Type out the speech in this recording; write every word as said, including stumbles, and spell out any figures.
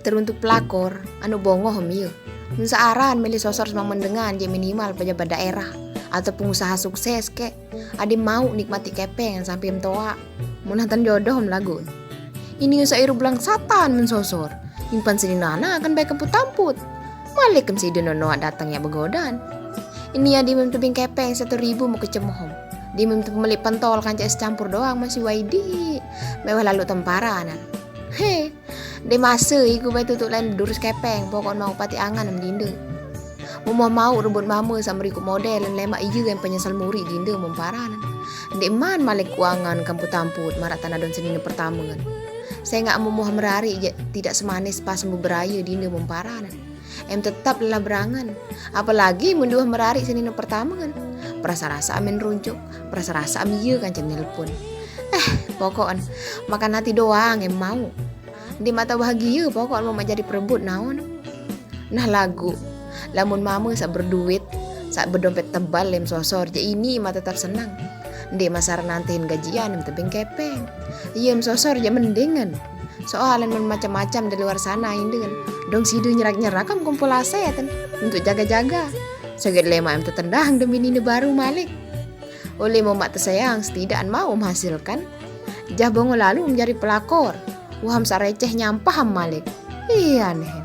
Teruntuk pelakor, anu bongoh om iye. Mun searan milih sosor semang mendengan je minimal pejabat daerah atau pengusaha sukses kek. Ade mau nikmati kepeng sampai mtoa. Mun hatan jodoh om lagu. Ini usah irup belang satan men sosor. Impan sini nana akan baik kemput tamput. Malik kem side nonoak datang ya begodan. Ini ya dimem tebing kepeng satu ribu mau kecemohom. Dimem tu pemeli pentol kanca es campur doang masih waidi. Mewah lalu temparanan. He, de masa iku bae tutuk lain durus kepeng, pokok mau pati angan em dinde. Mumah mau rebut mama sama riku model, lemak iya yang penyesal muri dinde memparanan. Dek man malik kuangan kamput tamput marak tanah don senine pertama kan. Saya ngak mumah merari je, tidak semanis pas beberaya dinde memparanan. Em tetap lelah berangan. Apalagi mun duah merari senine pertama kan. Perasa-rasa amin runcuk, perasa-rasa am iya kan nelpon. Eh, pokok makan hati doang em mau. Di mata bahagia pokok mau jadi perebut naon. Nah lagu, lamun mama sak berduit, sak berdompet tebal lem sosor, je ini mah tetap senang. Ndek masar nantihin gajian em tebing kepeng. Iya em sosor je mendingan. Soalan mun macam-macam di luar sana indingan. Dong sidu nyerak-nyerak am kumpul aset kan. Untuk jaga-jaga. Seget lema em tetendang demi nini baru malik. Oleh momak tersayang setidak mau menghasilkan. Jah bongo lalu menjadi pelakor. Waham sareceh nyampah am malik. Iya nih.